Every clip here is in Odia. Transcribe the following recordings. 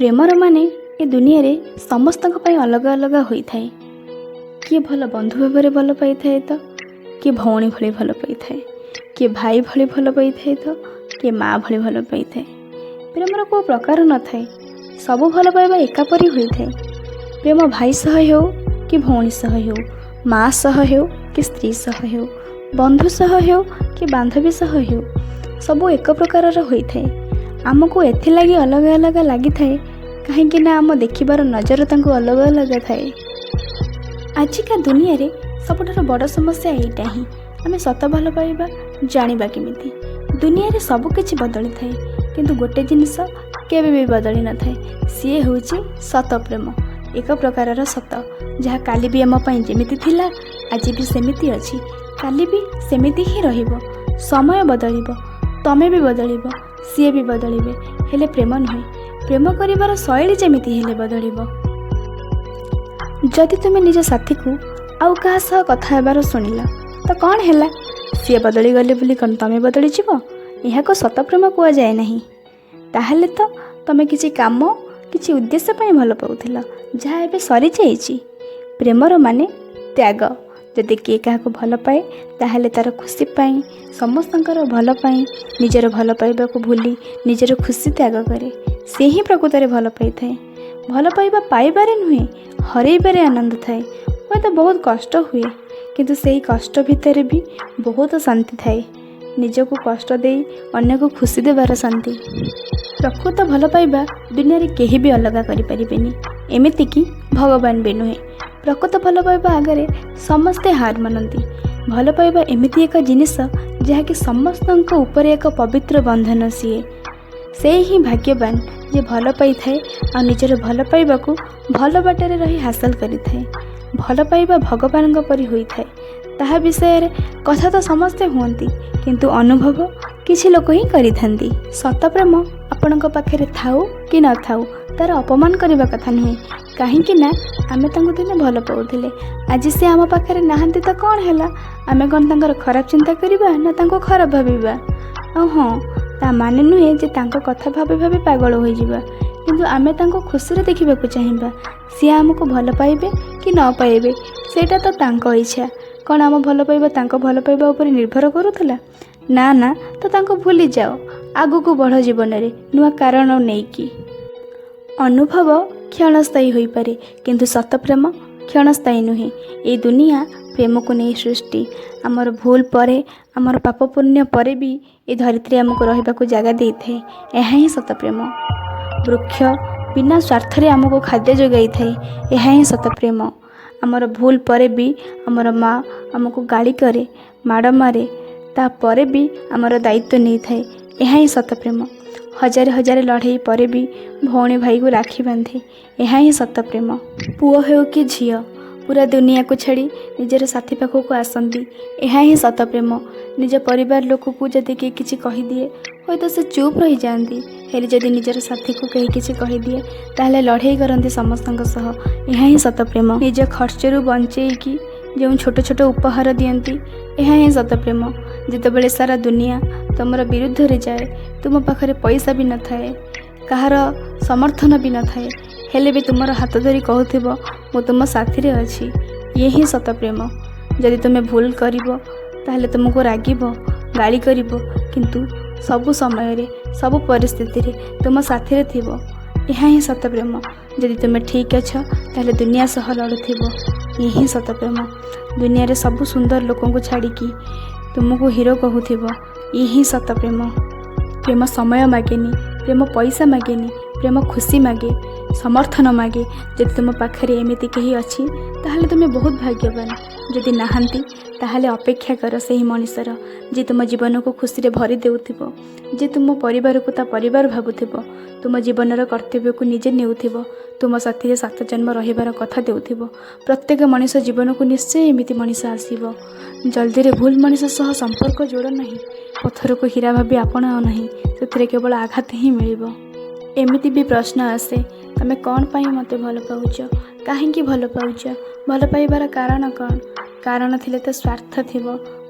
ପ୍ରେମର ମାନେ ଏ ଦୁନିଆରେ ସମସ୍ତଙ୍କ ପାଇଁ ଅଲଗା ଅଲଗା ହୋଇଥାଏ। କିଏ ଭଲ ବନ୍ଧୁ ଭାବରେ ଭଲ ପାଇଥାଏ ତ କିଏ ଭଉଣୀ ଭଳି ଭଲ ପାଇଥାଏ, କିଏ ଭାଇ ଭଳି ଭଲ ପାଇଥାଏ ତ କିଏ ମା ଭଳି ଭଲ ପାଇଥାଏ। ପ୍ରେମର କେଉଁ ପ୍ରକାର ନଥାଏ, ସବୁ ଭଲ ପାଇବା ଏକାପରି ହୋଇଥାଏ। ପ୍ରେମ ଭାଇ ସହ ହେଉ କି ଭଉଣୀ ସହ ହେଉ, ମା ସହ ହେଉ କି ସ୍ତ୍ରୀ ସହ ହେଉ, ବନ୍ଧୁ ସହ ହେଉ କି ବାନ୍ଧବୀ ସହ ହେଉ, ସବୁ ଏକ ପ୍ରକାରର ହୋଇଥାଏ। ଆମକୁ ଏଥିଲାଗି ଅଲଗା ଅଲଗା ଲାଗିଥାଏ, କାହିଁକି ନା ଆମ ଦେଖିବାର ନଜର ତାଙ୍କୁ ଅଲଗା ଅଲଗା ଥାଏ। ଆଜିକା ଦୁନିଆରେ ସବୁଠାରୁ ବଡ଼ ସମସ୍ୟା ଏଇଟା ହିଁ, ଆମେ ସତ ଭଲ ପାଇବା ଜାଣିବା କେମିତି? ଦୁନିଆରେ ସବୁ କିଛି ବଦଳିଥାଏ, କିନ୍ତୁ ଗୋଟେ ଜିନିଷ କେବେ ବି ବଦଳି ନଥାଏ, ସିଏ ହେଉଛି ସତ ପ୍ରେମ। ଏକ ପ୍ରକାରର ସତ, ଯାହା କାଲି ବି ଆମ ପାଇଁ ଯେମିତି ଥିଲା, ଆଜି ବି ସେମିତି ଅଛି, କାଲି ବି ସେମିତି ହିଁ ରହିବ। ସମୟ ବଦଳିବ, ତମେ ବି ବଦଳିବ, ସିଏ ବି ବଦଳିବେ, ହେଲେ ପ୍ରେମ ନୁହେଁ। ପ୍ରେମ କରିବାର ଶୈଳୀ ଯେମିତି ହେଲେ ବଦଳିବ। ଯଦି ତୁମେ ନିଜ ସାଥୀକୁ ଆଉ କାହା ସହ କଥା ହେବାର ଶୁଣିଲ ତ କ'ଣ ହେଲା? ସିଏ ବଦଳିଗଲେ ବୋଲି କ'ଣ ତମେ ବଦଳିଯିବ? ଏହାକୁ ସତ ପ୍ରେମ କୁହାଯାଏ ନାହିଁ। ତାହେଲେ ତ ତମେ କିଛି କାମ, କିଛି ଉଦ୍ଦେଶ୍ୟ ପାଇଁ ଭଲ ପାଉଥିଲ, ଯାହା ଏବେ ସରିଯାଇଛି। ପ୍ରେମର ମାନେ ତ୍ୟାଗ। ଯଦି କିଏ କାହାକୁ ଭଲ ପାଏ, ତାହେଲେ ତା'ର ଖୁସି ପାଇଁ, ସମସ୍ତଙ୍କର ଭଲ ପାଇଁ ନିଜର ଭଲ ପାଇବାକୁ ଭୁଲି ନିଜର ଖୁସି ତ୍ୟାଗ କରେ। ସେ ହିଁ ପ୍ରକୃତରେ ଭଲ ପାଇଥାଏ। ଭଲ ପାଇବା ପାଇବାରେ ନୁହେଁ, ହରେଇବାରେ ଆନନ୍ଦ ଥାଏ। ହୁଏତ ବହୁତ କଷ୍ଟ ହୁଏ, କିନ୍ତୁ ସେହି କଷ୍ଟ ଭିତରେ ବି ବହୁତ ଶାନ୍ତି ଥାଏ। ନିଜକୁ କଷ୍ଟ ଦେଇ ଅନ୍ୟକୁ ଖୁସି ଦେବାର ଶାନ୍ତି। ପ୍ରକୃତ ଭଲ ପାଇବା ଦୁନିଆରେ କେହି ବି ଅଲଗା କରିପାରିବେନି, ଏମିତିକି ଭଗବାନ ବି ନୁହେଁ। ପ୍ରକୃତ ଭଲ ପାଇବା ଆଗରେ ସମସ୍ତେ ହାର ମାନନ୍ତି। ଭଲ ପାଇବା ଏମିତି ଏକ ଜିନିଷ, ଯାହାକି ସମସ୍ତଙ୍କ ଉପରେ ଏକ ପବିତ୍ର ବନ୍ଧନ। ସିଏ ସେ ହିଁ ଭାଗ୍ୟବାନ ଯେ ଭଲ ପାଇଥାଏ ଆଉ ନିଜର ଭଲ ପାଇବାକୁ ଭଲ ବାଟରେ ରହି ହାସଲ କରିଥାଏ। ଭଲ ପାଇବା ଭଗବାନଙ୍କ ପରି ହୋଇଥାଏ। ତାହା ବିଷୟରେ କଥା ତ ସମସ୍ତେ ହୁଅନ୍ତି, କିନ୍ତୁ ଅନୁଭବ କିଛି ଲୋକ ହିଁ କରିଥାନ୍ତି। ସତ ପ୍ରେମ ଆପଣଙ୍କ ପାଖରେ ଥାଉ କି ନଥାଉ, ତା'ର ଅପମାନ କରିବା କଥା ନୁହେଁ। କାହିଁକି ନା ଆମେ ତାଙ୍କୁ ଦିନେ ଭଲ ପାଉଥିଲେ, ଆଜି ସେ ଆମ ପାଖରେ ନାହାନ୍ତି ତ କ'ଣ ହେଲା? ଆମେ କ'ଣ ତାଙ୍କର ଖରାପ ଚିନ୍ତା କରିବା ନା ତାଙ୍କୁ ଖରାପ ଭାବିବା? ଆଉ ହଁ, ତା ମାନେ ନୁହେଁ ଯେ ତାଙ୍କ କଥା ଭାବି ଭାବି ପାଗଳ ହୋଇଯିବା, କିନ୍ତୁ ଆମେ ତାଙ୍କୁ ଖୁସିରେ ଦେଖିବାକୁ ଚାହିଁବା। ସିଏ ଆମକୁ ଭଲ ପାଇବେ କି ନ ପାଇବେ, ସେଇଟା ତ ତାଙ୍କ ଇଚ୍ଛା। କ'ଣ ଆମ ଭଲ ପାଇବା ତାଙ୍କ ଭଲ ପାଇବା ଉପରେ ନିର୍ଭର କରୁଥିଲା? ନା ନା, ତ ତାଙ୍କୁ ଭୁଲିଯାଅ, ଆଗକୁ ବଢ଼ ଜୀବନରେ ନୂଆ କାରଣ ନେଇକି। ଅନୁଭବ କ୍ଷଣସ୍ଥାୟୀ ହୋଇପାରେ, କିନ୍ତୁ ସତ ପ୍ରେମ କ୍ଷଣସ୍ଥାୟୀ ନୁହେଁ। ଏଇ ଦୁନିଆ ପ୍ରେମକୁ ନେଇ ସୃଷ୍ଟି। ଆମର ଭୁଲ ପରେ, ଆମର ପାପ ପୁଣ୍ୟ ପରେ ବି ଏ ଧରିତ୍ରୀ ଆମକୁ ରହିବାକୁ ଜାଗା ଦେଇଥାଏ। ଏହା ହିଁ ସତ ପ୍ରେମ। ବୃକ୍ଷ ବିନା ସ୍ୱାର୍ଥରେ ଆମକୁ ଖାଦ୍ୟ ଯୋଗାଇଥାଏ। ଏହା ହିଁ ସତ ପ୍ରେମ। ଆମର ଭୁଲ ପରେ ବି ଆମର ମା ଆମକୁ ଗାଳି କରେ, ମାଡ଼ ମାରେ, ତାପରେ ବି ଆମର ଦାୟିତ୍ୱ ନେଇଥାଏ। ଏହା ହିଁ ସତ ପ୍ରେମ। ହଜାରେ ହଜାରେ ଲଢ଼େଇ ପରେ ବି ଭଉଣୀ ଭାଇକୁ ରାକ୍ଷୀ ବାନ୍ଧେ। ଏହା ହିଁ ସତ ପ୍ରେମ। ପୁଅ ହେଉ କି ଝିଅ, ପୁରା ଦୁନିଆକୁ ଛାଡ଼ି ନିଜର ସାଥୀ ପାଖକୁ ଆସନ୍ତି। ଏହା ହିଁ ସତ ପ୍ରେମ। ନିଜ ପରିବାର ଲୋକକୁ ଯଦି କିଏ କିଛି କହିଦିଏ, ହୁଏତ ସେ ଚୁପ୍ ରହିଯାଆନ୍ତି, ହେଲେ ଯଦି ନିଜର ସାଥୀକୁ କେହି କିଛି କହିଦିଏ, ତାହେଲେ ଲଢ଼େଇ କରନ୍ତି ସମସ୍ତଙ୍କ ସହ। ଏହା ହିଁ ସତ ପ୍ରେମ। ନିଜ ଖର୍ଚ୍ଚରୁ ବଞ୍ଚେଇକି ଯେଉଁ ଛୋଟ ଛୋଟ ଉପହାର ଦିଅନ୍ତି, ଏହା ହିଁ ସତ ପ୍ରେମ। ଯେତେବେଳେ ସାରା ଦୁନିଆ ତୁମର ବିରୁଦ୍ଧରେ ଯାଏ, ତୁମ ପାଖରେ ପଇସା ବି ନଥାଏ, କାହାର ସମର୍ଥନ ବି ନଥାଏ, ହେଲେ ବି ତୁମର ହାତ ଧରି କହୁଥିବ, ମୁଁ ତୁମ ସାଥିରେ ଅଛି, ଇଏ ହିଁ ସତ ପ୍ରେମ। ଯଦି ତୁମେ ଭୁଲ କରିବ, ତାହେଲେ ତୁମକୁ ରାଗିବ, ଗାଳି କରିବ, କିନ୍ତୁ ସବୁ ସମୟରେ, ସବୁ ପରିସ୍ଥିତିରେ ତୁମ ସାଥିରେ ଥିବ। ଏହା ହିଁ ସତ ପ୍ରେମ। ଯଦି ତୁମେ ଠିକ୍ ଅଛ, ତାହେଲେ ଦୁନିଆ ସହ ଲଢ଼ୁଥିବ। ଇଏ ହିଁ ସତ ପ୍ରେମ। ଦୁନିଆରେ ସବୁ ସୁନ୍ଦର ଲୋକଙ୍କୁ ଛାଡ଼ିକି ତୁମକୁ ହିରୋ କହୁଥିବ। ଇଏ ହିଁ ସତ ପ୍ରେମ। ପ୍ରେମ ସମୟ ମାଗେନି, ପ୍ରେମ ପଇସା ମାଗେନି, ପ୍ରେମ ଖୁସି ମାଗେ, ସମର୍ଥନ ମାଗେ। ଯଦି ତୁମ ପାଖରେ ଏମିତି କେହି ଅଛି, ତାହେଲେ ତୁମେ ବହୁତ ଭାଗ୍ୟବାନ। ଯଦି ନାହାନ୍ତି, ତାହେଲେ ଅପେକ୍ଷା କର ସେହି ମଣିଷର, ଯିଏ ତୁମ ଜୀବନକୁ ଖୁସିରେ ଭରି ଦେଉଥିବ, ଯିଏ ତୁମ ପରିବାରକୁ ତା ପରିବାର ଭାବୁଥିବ, ତୁମ ଜୀବନର କର୍ତ୍ତବ୍ୟକୁ ନିଜେ ନେଉଥିବ, ତୁମ ସାଥିରେ ସାତ ଜନ୍ମ ରହିବାର କଥା ଦେଉଥିବ। ପ୍ରତ୍ୟେକ ମଣିଷ ଜୀବନକୁ ନିଶ୍ଚୟ ଏମିତି ମଣିଷ ଆସିବ। ଜଲ୍ଦିରେ ଭୁଲ ମଣିଷ ସହ ସମ୍ପର୍କ ଯୋଡ଼ ନାହିଁ। ପଥରକୁ ହୀରା ଭାବି ଆପଣାଅ ନାହିଁ, ସେଥିରେ କେବଳ ଆଘାତ ହିଁ ମିଳିବ। ଏମିତି ବି ପ୍ରଶ୍ନ ଆସେ, ତମେ କ'ଣ ପାଇଁ ମୋତେ ଭଲ ପାଉଛ? କାହିଁକି ଭଲ ପାଉଛ? ଭଲ ପାଇବାର କାରଣ କ'ଣ? କାରଣ ଥିଲେ ତ ସ୍ୱାର୍ଥ ଥିବ।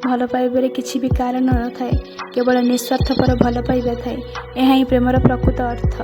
ଭଲ ପାଇବାରେ କିଛି ବି କାରଣ ନଥାଏ, କେବଳ ନିସ୍ୱାର୍ଥପର ଭଲ ପାଇବା ଥାଏ। ଏହା ହିଁ ପ୍ରେମର ପ୍ରକୃତ ଅର୍ଥ।